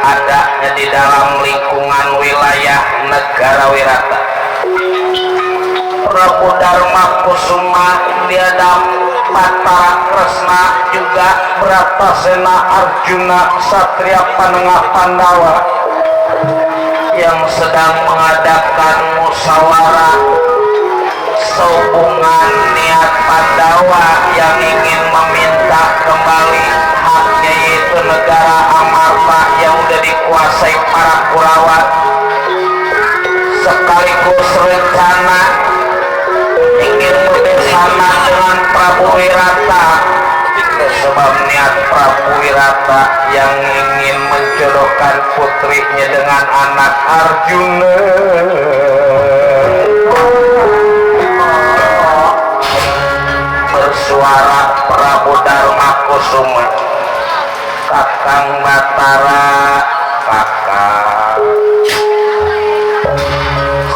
adanya di dalam lingkungan wilayah negara Wirata. Prabu Darma Kusuma dia dapat para Kresna juga Bratasena Arjuna Satria Panengah Pandawa yang sedang mengadakan musyawarah sehubungan niat Pandawa yang ingin meminta kembali haknya, yaitu negara Amarta yang sudah dikuasai para Kurawa, sekaligus rencana ingin bersama dengan Prabu Wirata, sebab niat Prabu Wirata yang ingin menjodohkan putrinya dengan anak Arjuna. Bersuara Prabu Darma Kusuma, Kakang Batara, kakang,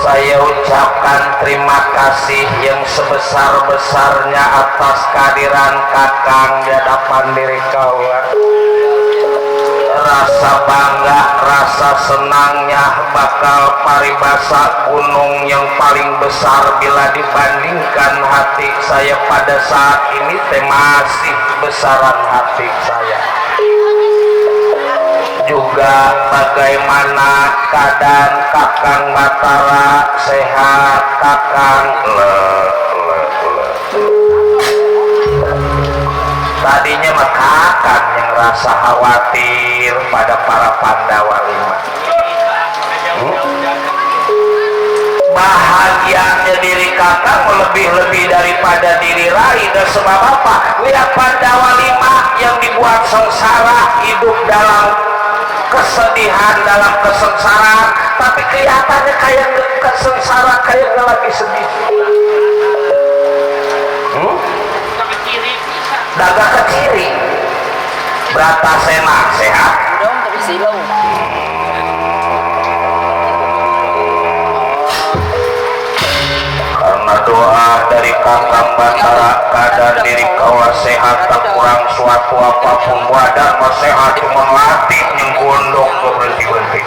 saya ucapkan terima kasih yang sebesar-besarnya atas kehadiran kakang di hadapan diri kaula. Rasa bangga, rasa senangnya bakal paribasa gunung yang paling besar bila dibandingkan hati saya pada saat ini masih besaran hati saya. Juga bagaimana keadaan kakang Batara, sehat kakang? Tadinya mah kakang yang rasa khawatir pada para Pandawa 5. Bahagianya diri kakang lebih-lebih daripada diri Rai. Dan sebab apa? Lihat Pandawa 5 yang dibuat sengsara, hidup dalam kesedihan, dalam kesengsaraan, tapi kelihatannya kayak kesengsara, kayak lagi sedih. Daga ke kiri. Bratasena sehat? Karena doa dari kakang Batara, keadaan diri kaula sehat, tak kurang suatu apapun. Wadah sehat cuma mati yang gondok berhenti-henti.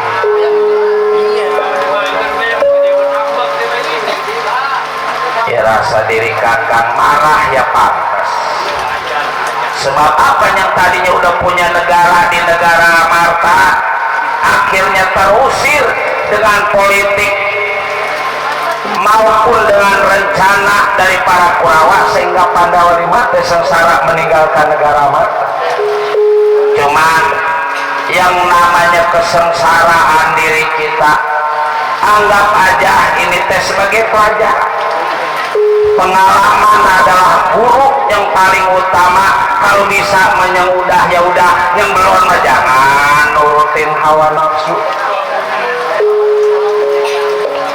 Ya rasa diri kakang marah ya pantas. Sebab apa yang tadinya udah punya negara di negara Amarta akhirnya terusir dengan politik maupun dengan rencana dari para Kurawa, sehingga Pandawa 5 sengsara meninggalkan negara Amarta. Cuman yang namanya kesengsaraan diri kita, anggap aja ini sebagai pelajaran. Pengalaman adalah guru yang paling utama. Kalau bisa yang udah ya udah, yang belum mah jangan nurutin hawa nafsu.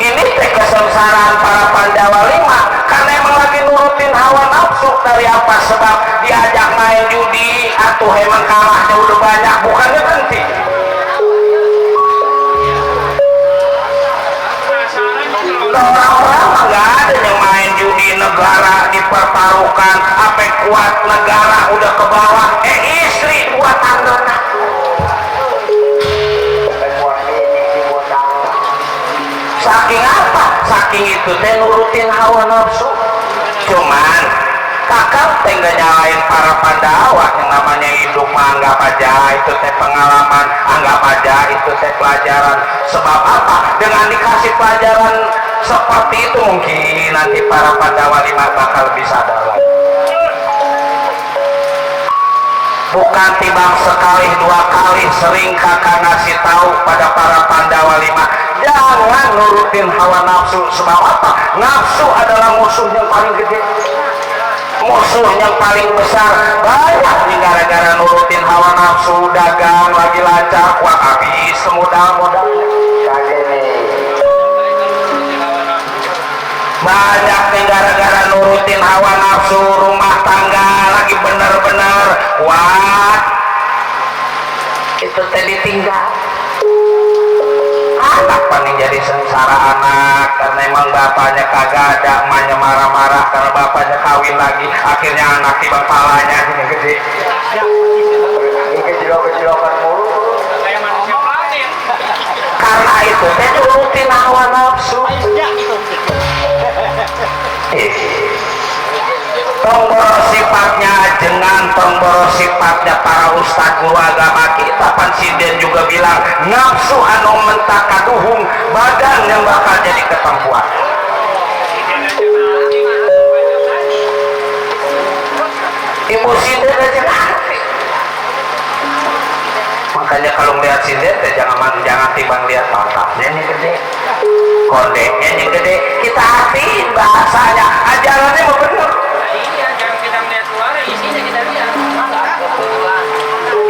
Ini kesengsaraan para Pandawa 5 karena emang lagi nurutin hawa nafsu. Dari apa sebab? Diajak main judi, atuh emang kalahnya udah banyak, bukannya penting. Orang-orang nggak ada yang main judi, negara dipertaruhkan, apa kuat negara udah ke bawah, istri buat anggota. Saking apa? Saking itu teh nurutin hawa nafsu. Cuman kakak teh nggak nyalain para Pandawa, yang namanya hidup anggap aja itu teh pengalaman, anggap aja itu teh pelajaran. Sebab apa? Dengan dikasih pelajaran seperti itu mungkin nanti para Pandawa 5 bakal lebih sadar lagi. Bukan timbang sekali dua kali, sering kakak ngasih tahu pada para Pandawa 5, jangan nurutin hawa nafsu. Sebab apa? Nafsu adalah musuh yang paling gede, musuh yang paling besar. Banyak nih gara-gara nurutin hawa nafsu, dagang lagi lancar, wah habis modal-modalnya. Banyak nih gara-gara nurutin hawa nafsu, rumah tangga lagi bener-bener wah itu tadi tinggal. Anak paling jadi sengsara anak karena emang bapaknya kagak ada, emaknya marah-marah karena bapaknya kawin lagi, akhirnya anak tiba palanya ini gede. Ini kecil-kecilokan mulu. hawa nafsu. Tongboro sifatnya dengan tongboro sifatnya para ustadz guru agama kita. Pansiden juga bilang nafsu anu mentakaduhung badan yang bakal jadi ketempuan. Ibu sinden aja nanti. Makanya kalau melihat sinden jangan timbang lihat mantapnya nih gede, kondeknya nih gede. Kita hatiin bahasanya, ajarannya mau bener.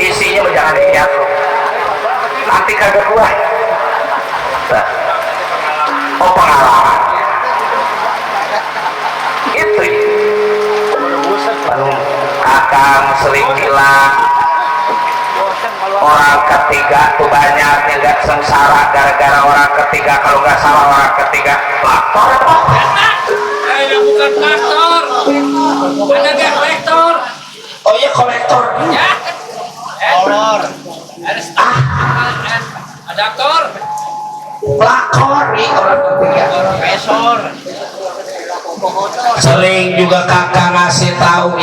Isinya jangan dilihat loh, nanti kagak kuat. Oh pengalaman itu akang sering bilang orang ketiga tuh banyak yang gak sengsara gara-gara orang ketiga. Kalau nggak salah orang ketiga faktor bukan faktor, ada nggak kolektor? Oh iya kolektor Ya. Kolor. Ada aktor. pelakor nih orang ketiga. Profesor. Sering juga kakak ngasih tahu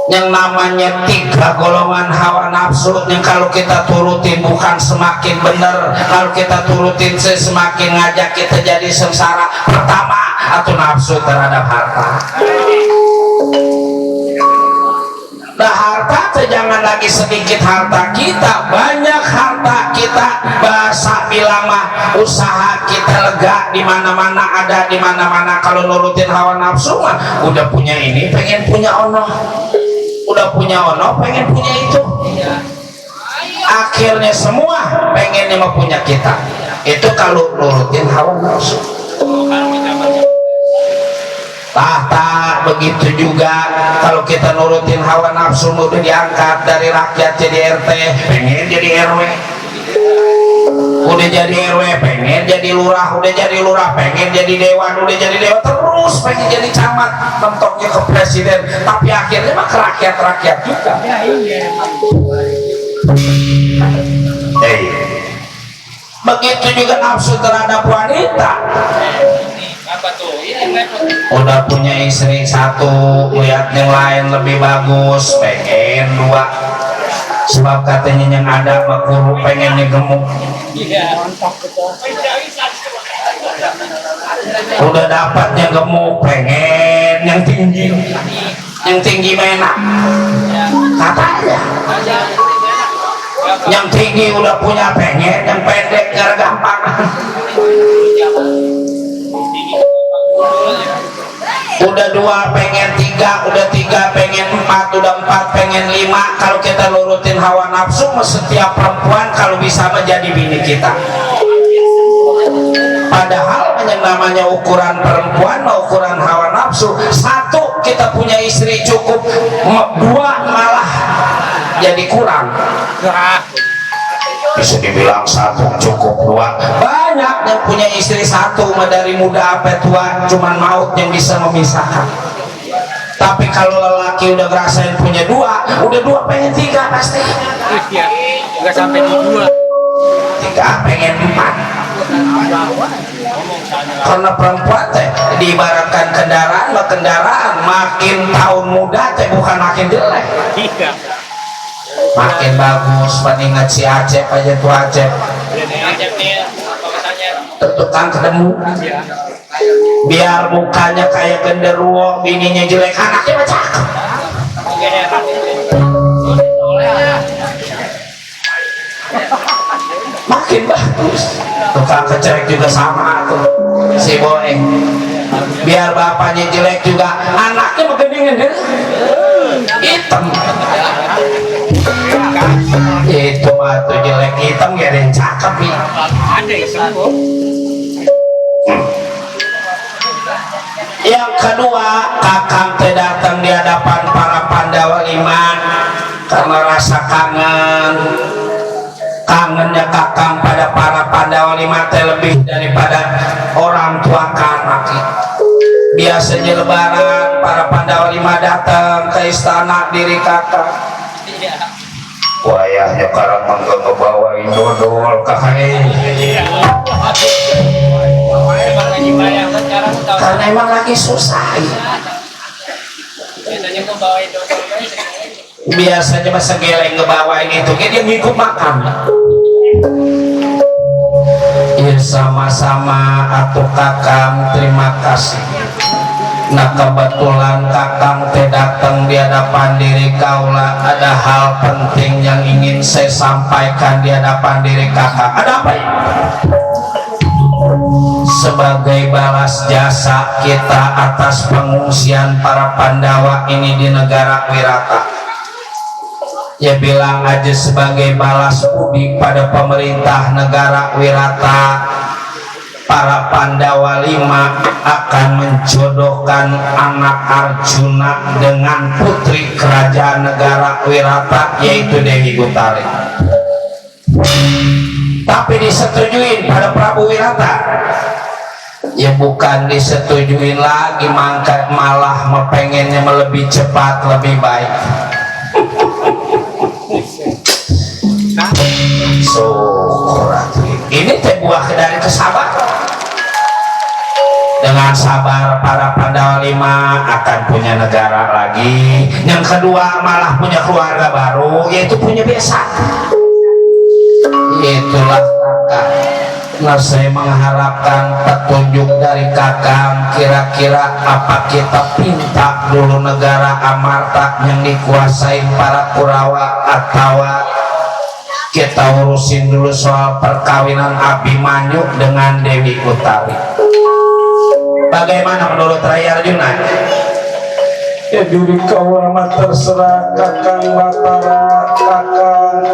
yang namanya 3 golongan hawa nafsu yang kalau kita turutin bukan semakin benar, kalau kita turutin semakin ngajak kita jadi sengsara. Pertama atau nafsu terhadap harta. Nah harta jangan lagi sedikit harta kita, banyak harta kita. Bahasa bilang mah usaha kita lega di mana-mana, ada di mana-mana. Kalau nurutin hawa nafsu mah udah punya ini pengen punya ono, udah punya ono pengen punya itu. Akhirnya semua pengennya mau punya kita. Itu kalau nurutin hawa nafsu. Tahta begitu juga kalau kita nurutin hawa nafsu udah diangkat dari rakyat jadi RT pengen jadi RW, udah jadi RW pengen jadi lurah, udah jadi lurah pengen jadi dewan, udah jadi dewan terus pengen jadi camat, mentoknya ke presiden, tapi akhirnya mah ke rakyat juga. Begitu juga nafsu terhadap wanita. Apa tuh? Udah punya istri 1, lihat yang lain lebih bagus, pengen 2. Sebab katanya yang ada makuru pengennya gemuk. Iya. Udah dapatnya gemuk, pengen yang tinggi. Yang tinggi menak. Katanya. Yang tinggi udah punya pengen, yang pendek gara gampang. Udah 2 pengen 3, udah 3 pengen 4, udah 4 pengen 5. Kalau kita nurutin hawa nafsu, setiap perempuan kalau bisa menjadi bini kita. Padahal yang namanya ukuran perempuan, ukuran hawa nafsu, 1 kita punya istri cukup, 2 malah jadi kurang. Bisa dibilang 1 cukup, 2 banyak yang punya istri 1 dari muda sampai tua, cuman maut yang bisa memisahkan. Tapi kalau lelaki udah ngerasain punya 2, udah 2 pengen 3 pasti. Iya. Enggak sampai di 2. 3 pengen 4. Karena perempuan teh diibaratkan kendaraan makin tahun muda teh bukan makin jelek. Iya. Makin bagus, mendingan si Acep aja tuh Acep. Tentukan ketemu. Biar mukanya kayak genderuwo, bininya jelek, anaknya mah cakep. Makin bagus. Tukang kecelek juga sama tuh si Boeng. Biar bapaknya jelek juga, anaknya begini deh. Hitam. Itu mah tuh jelek hitam gak ada yang cakep nih. Ada hitam. Yang kedua, kakang teh datang di hadapan para Pandawa 5 karena rasa kangennya kakang pada para Pandawa 5 teh lebih daripada orang tua anak. Biasanya lebaran para Pandawa 5 datang ke istana diri kakang. wayahnya karang mangga ngebawain dodol kahai Emang lagi bayang kan sekarang tahu. karena emang lagi susah Biasanya mau bawain dodol guys. biasanya masa geleng ngebawain itu kayak dia ngikut makan ya sama-sama atuh kakang terima kasih. Nah kebetulan kakang teh datang di hadapan diri kaula, ada hal penting yang ingin saya sampaikan di hadapan diri kakang. Ada apa ya? Sebagai balas jasa kita atas pengungsian para Pandawa ini di negara Wirata, ya bilang aja sebagai balas budi pada pemerintah negara Wirata, para Pandawa 5 akan menjodohkan anak Arjuna dengan putri kerajaan negara Wirata, yaitu Dewi Utari. Tapi disetujuin pada Prabu Wirata, ya bukan disetujuin lagi, mangkat malah pengennya lebih cepat lebih baik. Ini teh buah dari kesabaran. Dengan sabar para Pandawa 5 akan punya negara lagi. Yang kedua malah punya keluarga baru, yaitu punya besan. Itulah kakak. Nah saya mengharapkan petunjuk dari kakang, kira-kira apa kita pinta dulu negara Amarta yang dikuasai para Kurawa, atau kita urusin dulu soal perkawinan Abimanyu dengan Dewi Utari. Bagaimana menurut Rai Arjuna? Ya diri kau amat terserah kakang Batara, kakang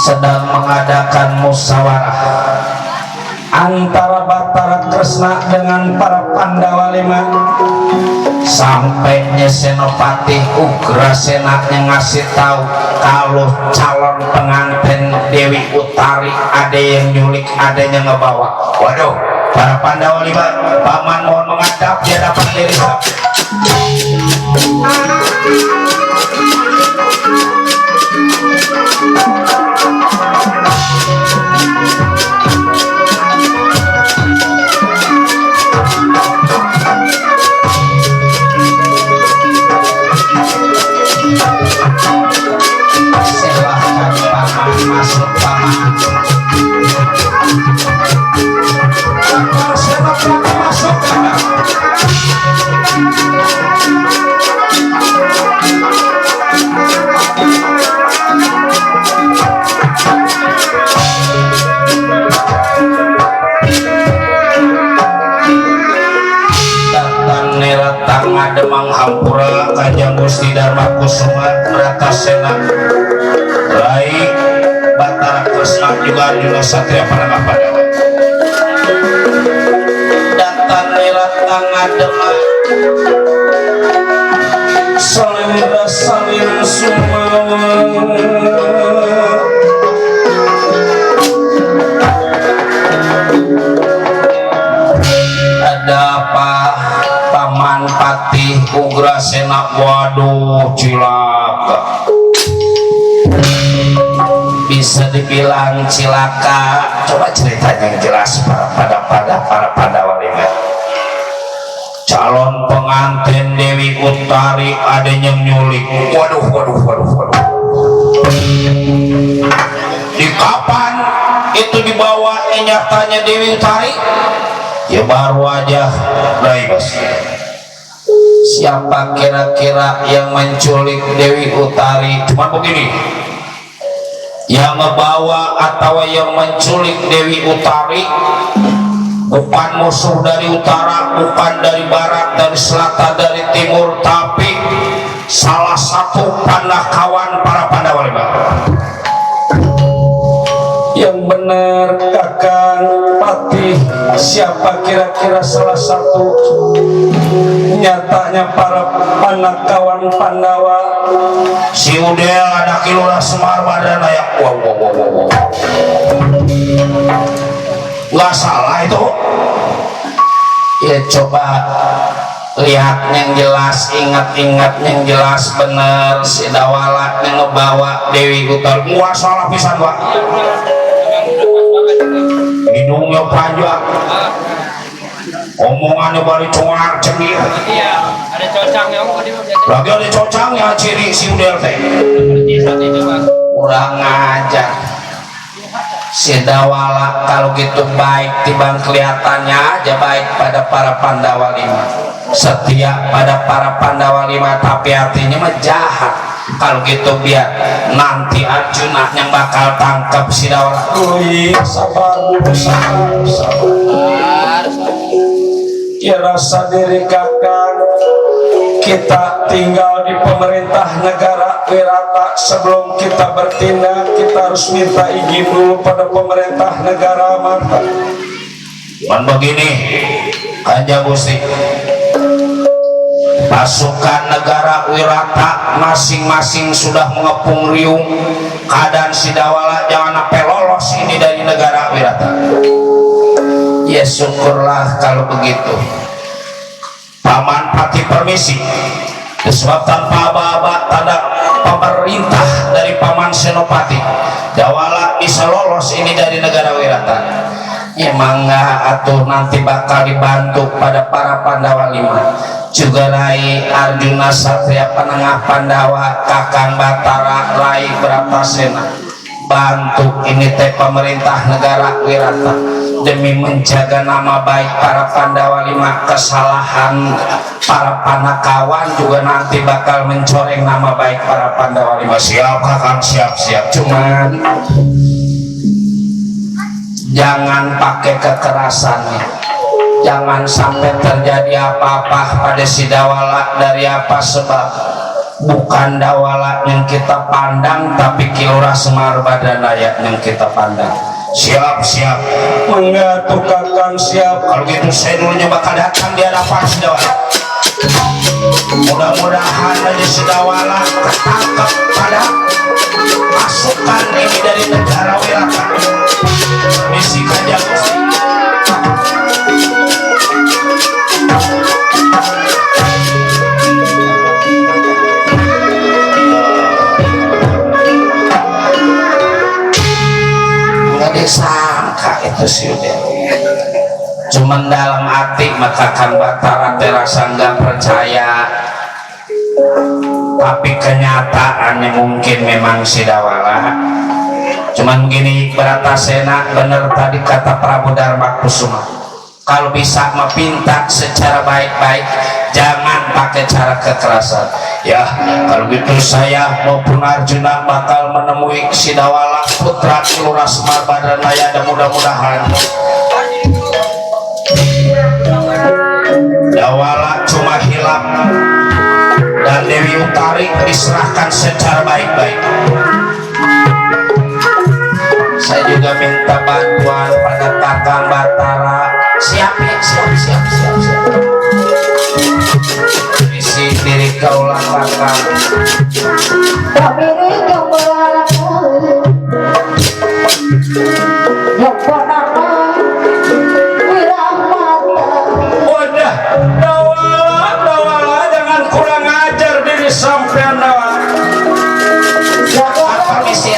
sedang mengadakan musyawarah antara Batara Kresna dengan para Pandawa 5. Sampainya Senopati Ugrasena yang ngasih tahu kalau calon pengantin Dewi Utari ada yang nyulik, ada yang ngebawa. Waduh, para Pandawa 5, paman mohon menghadap di hadapan diri. Silahkan paman masuk, paman. Silahkan masuk, paman. Demang Hampura Kanjeng Gusti Dharma Kusuma Bratasena Rai Batara Kresna juga Arjuna Satria Pandawa Pandawa datang niratang ademang salira saling sumawa. Ada apa Paman Patih Ugrasena? Waduh, cilaka. Bisa dibilang cilaka. Coba ceritanya yang jelas para Pandawa 5. Calon pengantin Dewi Utari ada yang nyulik. Waduh. Di kapan itu dibawa nyatanya Dewi Utari? Ya baru aja, baik bos. Siapa kira-kira yang menculik Dewi Utari? Cuma begini, yang ngebawa atau yang menculik Dewi Utari bukan musuh dari utara, bukan dari barat, dari selatan, dari timur, tapi salah satu panakawan para Pandawa 5. Yang benar kakang Patih, siapa kira-kira salah satu? Nyatanya para panakawan Pandawa. Si Udel ada Kilura Semar badan ayak. Wow. Nggak salah itu. Ya coba lihat yang jelas, ingat-ingat yang jelas, bener si Dawala yang ngebawa Dewi Utar muas salah pisan Pak. Hidungnya panjang, omongannya balik cuar cengir. Iya, ada cocangnya Lagi ada cocangnya ciri si Udel teh. Kurang ajar. Si Dawala kalau gitu baik timbang kelihatannya aja baik pada para Pandawa 5, setia pada para Pandawa 5, tapi hatinya mah jahat. Kalau gitu biar nanti Arjuna yang bakal tangkap si Dawala. Sabar dulu, sabar. Ya rasa diri kakak, kita tinggal di pemerintah negara Wirata. Sebelum kita bertindak, kita harus minta izin dulu pada pemerintah negara Marta. Dan begini aja Gusti, pasukan negara Wirata masing-masing sudah mengepung riung. Keadaan si Dawala jangan sampai lolos ini dari negara Wirata. Ya syukurlah kalau begitu. Paman Pati permisi, sebab tanpa aba-aba tanda pemerintah dari Paman Senopati, Dawala bisa lolos ini dari negara Wirata. Ya mangga atuh nanti bakal dibantu pada para Pandawa 5, juga Rai Arjuna Satria Penengah Pandawa, Kakang Batara, Rai Bratasena, bantu ini teh pemerintah negara Wirata demi menjaga nama baik para Pandawa 5. Kesalahan para Panakawan juga nanti bakal mencoreng nama baik para Pandawa 5. Siap Kakang, siap. Cuman jangan pakai kekerasannya, jangan sampai terjadi apa-apa pada si Dawala. Dari apa sebab? Bukan Dawala yang kita pandang, tapi Kilurah Semar Badanaya yang kita pandang. Siap. Mengatur Kakang, siap. Kalau gitu saya dulunya bakal datang di hadapan si Dawala. Mudah-mudahan aja si Dawala ketangkep pada pasukan ini dari negara Wirata. Misi Kanjeng Gusti. Sangka itu si Udel, cuman dalam hati maka Kakang Batara terasa nggak percaya, tapi kenyataannya mungkin memang si Dawala. Cuman begini Bratasena, bener tadi kata Prabu Darma Kusuma, kalau bisa mempinta secara baik-baik, jangan pakai cara kekerasan. Ya kalau gitu saya maupun Arjuna bakal menemui si Dawala putra Kilurah Semar Badanaya, dan mudah-mudahan Dawala cuma hilang dan Dewi Utari diserahkan secara baik-baik. Saya juga minta bantuan pada Kakang Batara. Siap. Isi diri kaulah Kakang. Wadah, Dawala jangan kurang ajar diri sampean Dawala. Apa misi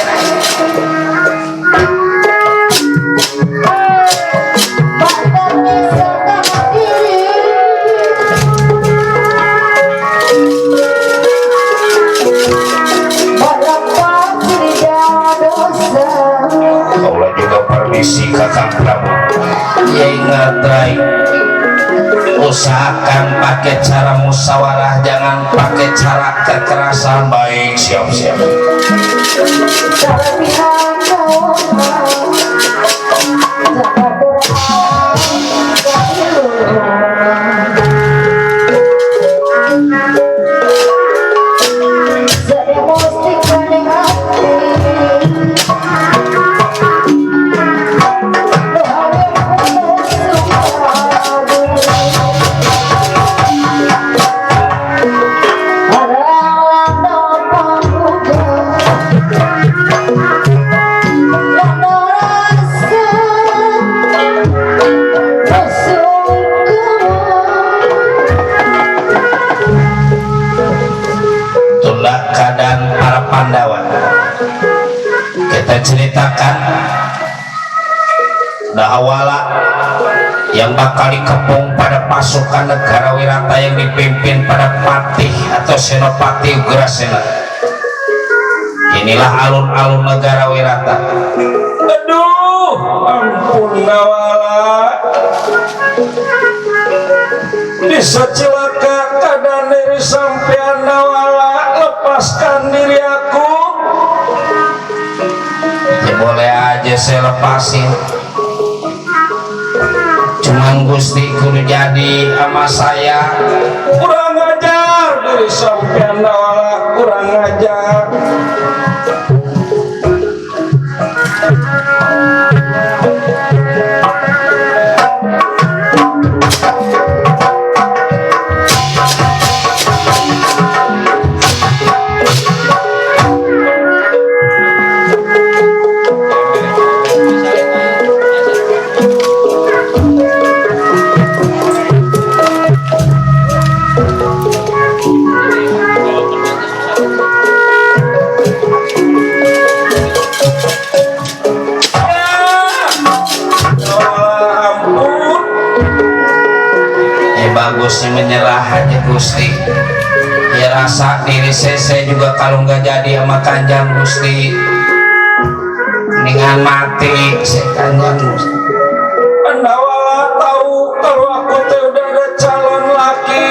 permisi Kakang Prabu. Ya ingat Rai, usahakan pakai cara musyawarah, jangan pakai cara kekerasan. Baik, siap. Yes. keadaan para Pandawa. Kita ceritakan Dahawala yang bakal dikepung pada pasukan negara Wirata yang dipimpin pada Patih atau Senopati Ugrasena. Inilah alun-alun negara Wirata. Aduh, ampun Dahawala, bisa celaka keadaan diri sampean Dahawala, lepaskan diri aku. Ya boleh aja saya lepasin, cuman Gusti kudu jadi sama saya. Kurang ajar diri sampean Dahawala, kurang ajar. Bagusnya menyerah aja Gusti. Ya rasa diri saya juga kalau nggak jadi sama Kanjeng Gusti, mendingan mati saya Kanjeng Gusti. Dahawala tahu kalau aku tuh udah ada calon laki.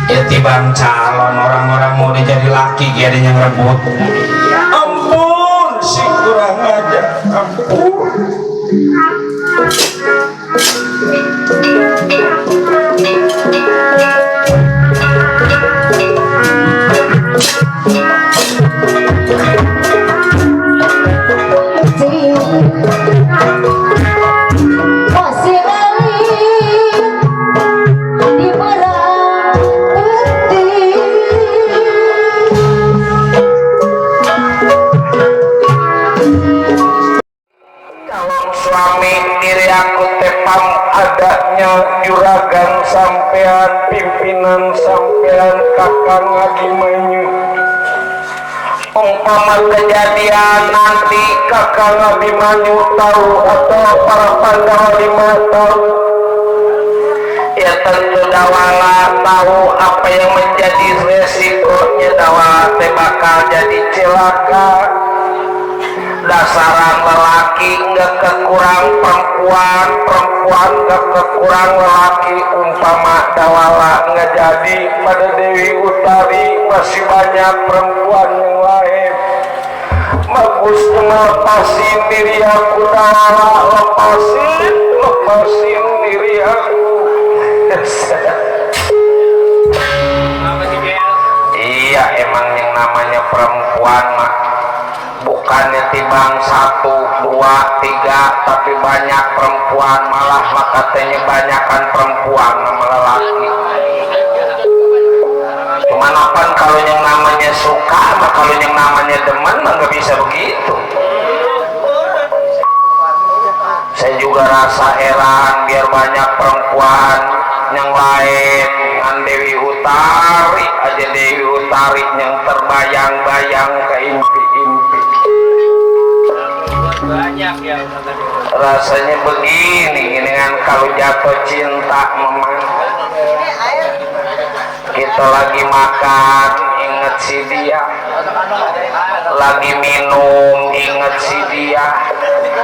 Ya tibang calon, orang-orang mau jadi laki dia ada yang rebut. Ampun si kurang aja, ampun. Adanya juragan sampean, pimpinan sampean, kakang Abimanyu. Umpama kejadian nanti kakang Abimanyu tahu atau para Pandawa lima tahu, ya tentu Dahawala tahu apa yang menjadi resikonya. Dahawala bakal jadi celaka. Dasaran lelaki nggak kekurang perempuan, perempuan nggak kekurang lelaki. Umpama Dahawala nggak jadi pada Dewi Utari, masih banyak perempuan yang lain. Bagus melepasin diri aku Dahawala, lepasin diri aku. Iya, emang yang namanya perempuan mah bukannya timbang 1, 2, 3, tapi banyak perempuan, malah katanya banyakan perempuan sama lelaki. Cuman apa kalau yang namanya suka, kalau yang namanya demen mah nggak bisa begitu. Saya juga rasa heran biar banyak perempuan yang lain dengan Dewi Utari aja, Dewi Utari yang terbayang-bayang ke impi-impi. Banyak ya rasanya begini kan kalau jatuh cinta memang. Kita lagi makan inget si dia, lagi minum inget si dia,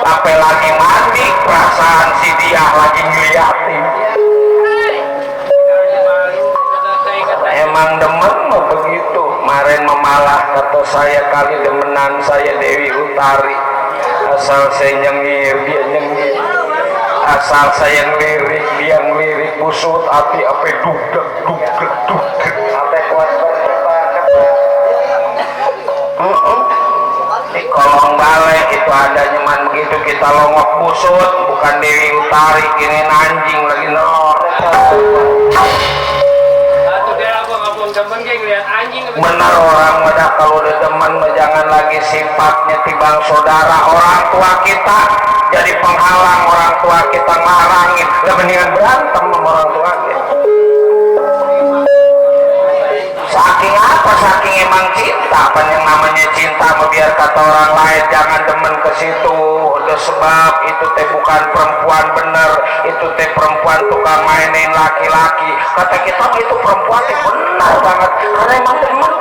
tapi lagi mandi perasaan si dia lagi ngeliatin. Emang demen mau begitu. Kemarin memalah kata saya kali demenan saya Dewi Utari. Asal saya nyengir dia nyengir, asal saya ngelirik dia ngelirik, busut hati apa dugdeg dugdeg dugdeg apa kuat di kolong balai itu ada nyaman begitu kita longok busut, bukan Dewi Utari gini anjing lagi nelor. Benar orang muda kalau udah teman jangan lagi sifatnya tibang saudara orang tua kita jadi penghalang, orang tua kita ngarangin, udah mendingan berantem sama orang tua kita. Saking apa? Saking memang cinta. Apa yang namanya cinta biar kata orang lain jangan demen ke situ. Udah sebab itu teh bukan perempuan bener, itu teh perempuan tukang mainin laki-laki. Kata kita itu perempuan teh benar banget karena emang demen.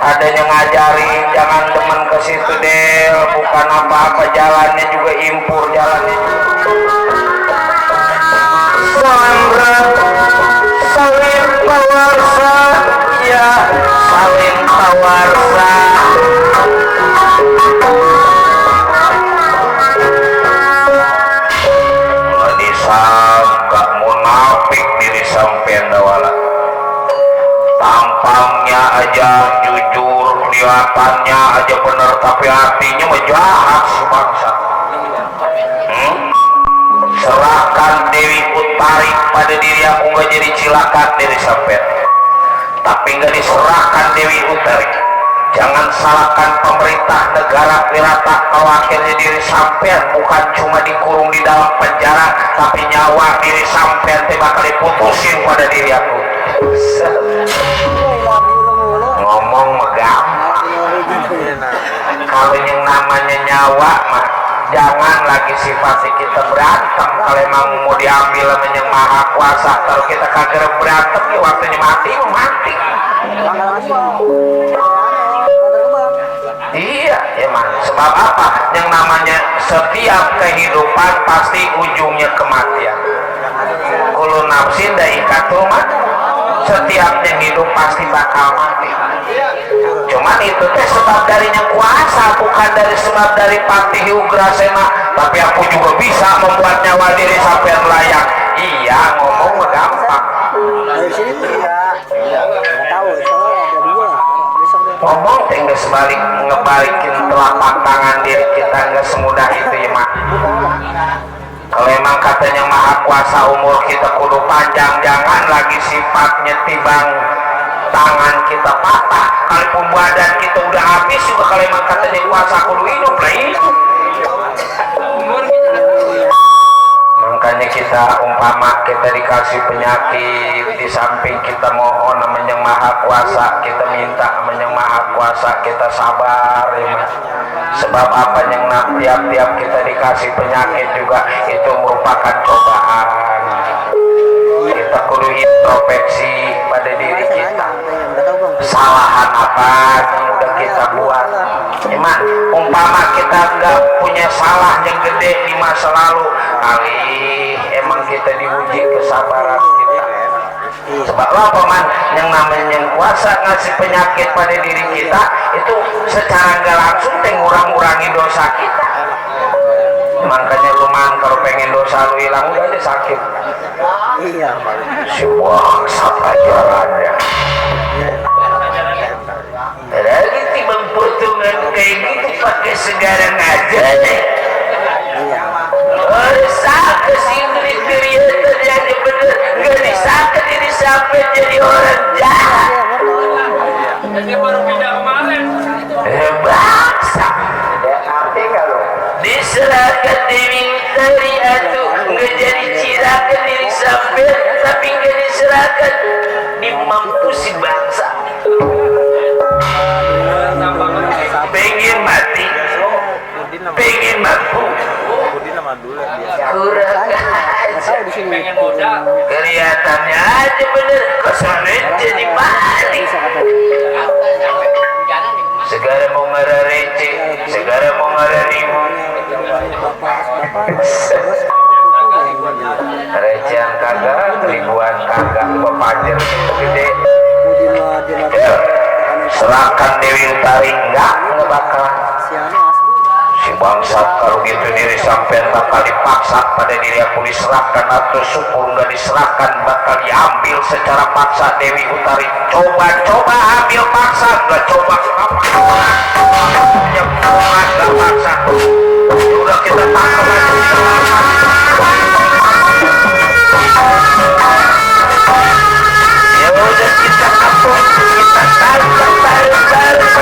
Adanya ngajarin jangan demen ke situ Del, bukan apa-apa, jalannya juga impur, jalannya Sandra saling pawarsa, ya saling pawarsa. Nggak disangka munafik diri sampean dawala, tampangnya aja jujur, kelihatannya aja bener, tapi hatinya menjahat si bangsa. Serahkan Dewi Utari pada diri aku, nggak jadi cilakan diri sampean, tapi nggak diserahkan Dewi Utari. Jangan salahkan pemerintah negara wirata kalau akhirnya diri sampean bukan cuma dikurung di dalam penjara, tapi nyawa diri sampean bakal diputusin pada diri aku. Ngomong gampang, kalau yang namanya nyawa mah jangan lagi sifatnya kita berantem. Kalau emang mau diambil sama yang maha kuasa, kalau kita kagak berantem ya waktunya mati mati. Iya ya man, sebab apa? Yang namanya setiap kehidupan pasti ujungnya kematian. Kalau nafsin dari ikatuman, setiapnya hidup pasti bakal mati. Cuman itu teh sebab darinya kuasa, bukan dari sebab dari Patih Ugrasena. Tapi aku juga bisa membuat nyawa diri sampai layak. Iya, ngomong gampang. Dari sini tidak tahu, soalnya ada dua. Ngomong teh nggak sebalik ngebalikin telapak tangan diri kita, nggak semudah itu ya mak. Kalau emang katanya maha kuasa umur kita kudu panjang, jangan lagi sifatnya tibang tangan kita patah. Kalaupun badan kita udah habis juga, kalau emang katanya kuasa kudu hidup lah hidup. Makanya kita umpama kita dikasih penyakit, di samping kita mohon namanya maha kuasa, kita minta namanya maha kuasa, kita sabar ya mas. Sebab apa yang tiap-tiap kita dikasih penyakit juga itu merupakan cobaan. Kita kudu introspeksi pada diri kita, kesalahan apa yang udah kita buat. Emang umpama kita nggak punya salah yang gede di masa lalu, kali emang kita diuji kesabaran kita. Sebab apa man, yang namanya yang kuasa ngasih penyakit pada diri kita itu secara nggak langsung ngurang-ngurangi dosa kita. Makanya lu man kalau pengen dosa lu hilang udah aja sakit. Iya. Sebuah pelajarannya. Lagi timbang potongan kayak gitu pakai sekarang aja deh. Saka sih kriteria tadi aja bener, nggak disangka diri sampai jadi orang jahat. Dia baru pindah kemarin. Bangsa. Diserahkan Dewi Utari atuh, nggak jadi cirakan diri sampai, tapi nggak diserahkan dimampu si bangsa. Pengen mati, pengen mampu. Kurang aja, Pengen muda. kelihatannya aja bener, kesulitan jadi balik. Segala mau ngara receh, segala mau ngara ribut. Recehan kagak, ribuan kagak, pepajar gitu gede. Serahkan Dewi Utari, enggak bakalan. Si bangsa kalau gitu diri sampean bakal dipaksa pada diri aku, diserahkan atau syukur nggak diserahkan bakal diambil secara paksa Dewi Utari. Coba ambil paksa, nggak coba yang nggak paksa, udah kita tangkap aja. Ya udah kita kapok, kita tangkap bareng-bareng.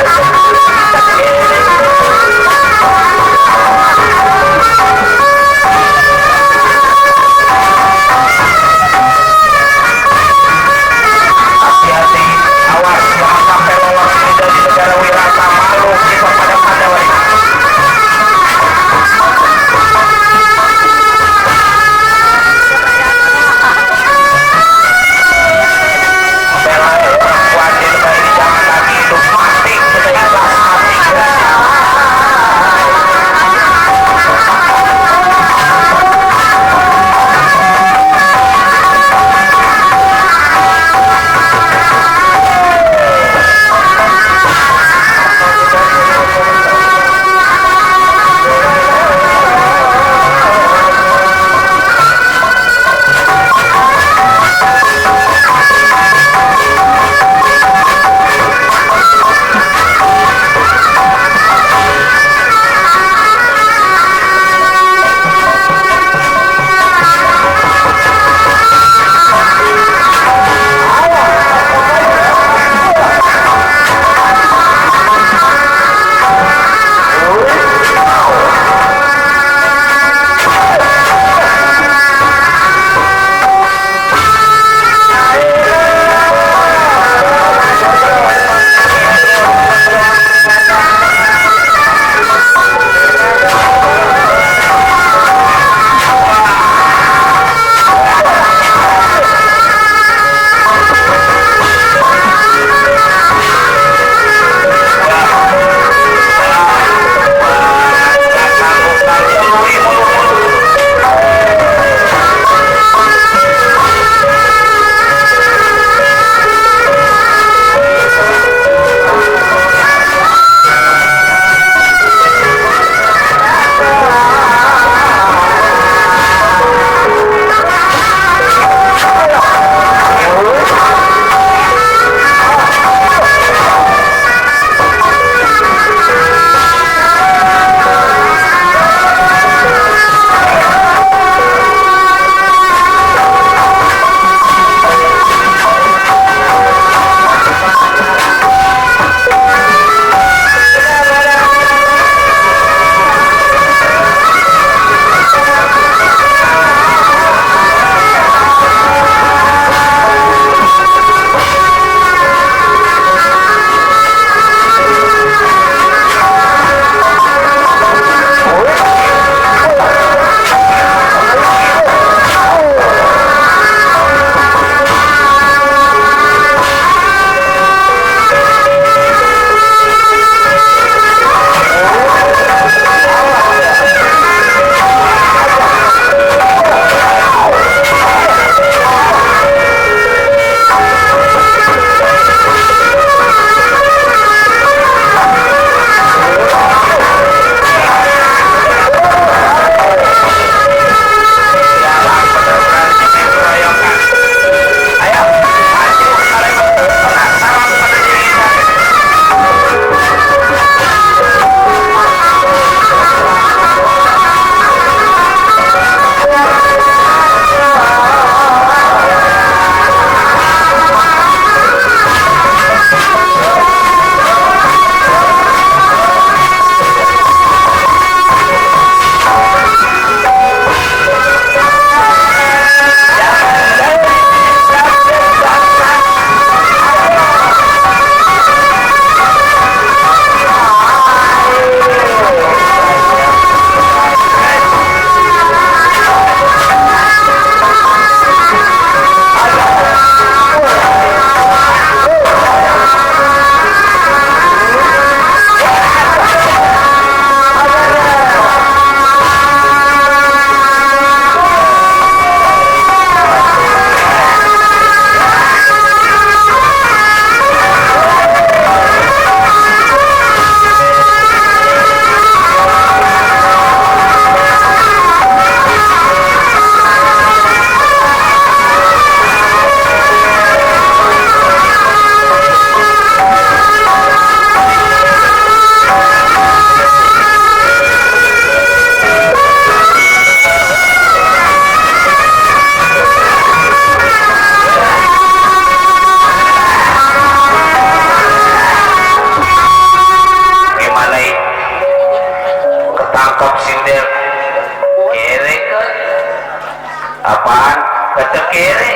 sekiri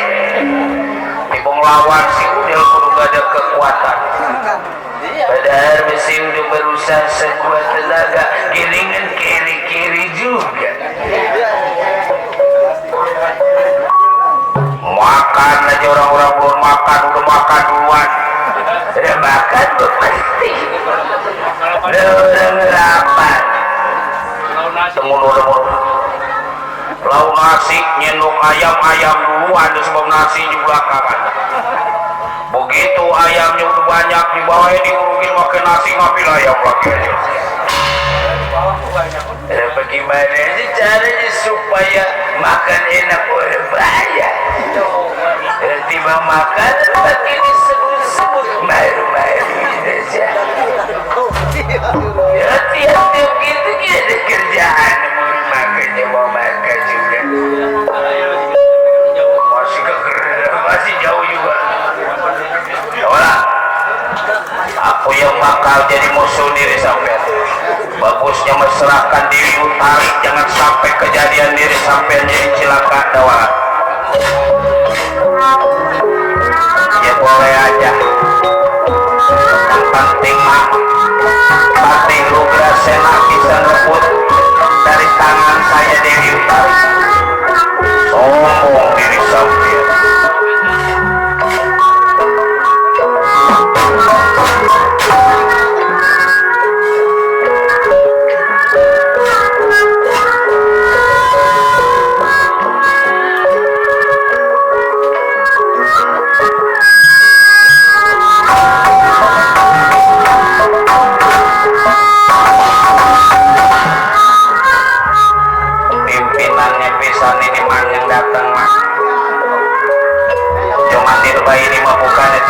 ibung lawan si Udil kudu gak ada kekuatan padahal si Udil berusaha sekuat tenaga giringan kiri-kiri juga makan aja orang-orang belum makan udah makan duluan udah makan tuh pasti udah ngerapat semua lau nasi nyendok ayam-ayam duluan sebab nasi di belakangan begitu ayamnya udah banyak di bawah diurungin makan nasi ngambil ayam lagi bagaimana sih caranya supaya makan enak oleh banyak tiba makan makin disebut-sebut malu-malu saja ya tiap-tiap gitu ada kerjaan makanya mau makan juga masih kegeran masih jauh juga yalah aku yang bakal jadi musuh diri sampean bagusnya meserahkan diri utari jangan sampai kejadian diri sampean jadi cilaka dawala ya boleh aja yang penting mah Patih Rugrasena bisa rebut dari tangan saya Dewi Utari sombong diri sampean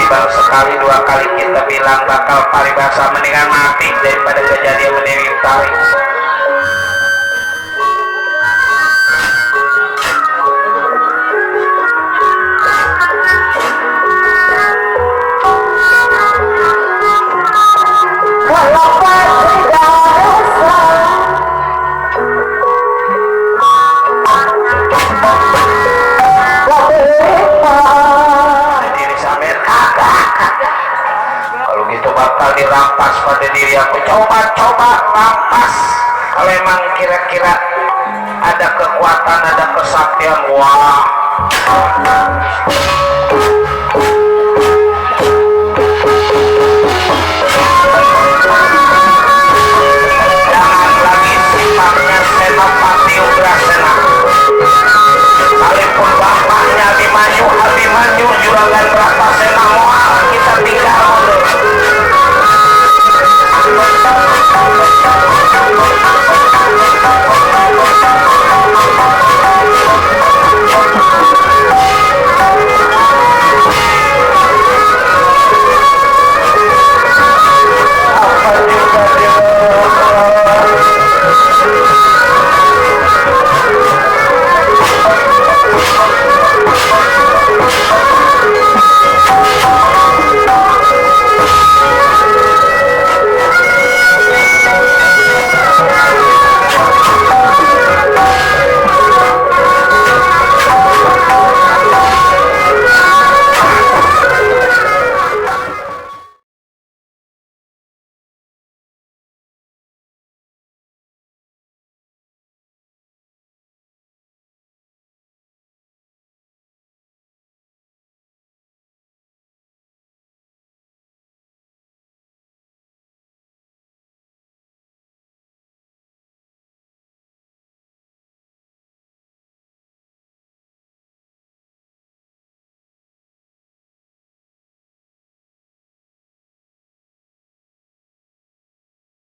tiba sekali dua kali kita bilang bakal paribasa mendingan mati daripada kejadian Dewi Utari bakal dirampas pada diri aku coba rampas kalau emang kira-kira ada kekuatan ada kesaktian wah jangan lagi sifatnya Senopati Ugrasena sekalipun bapaknya Abimanyu Juragan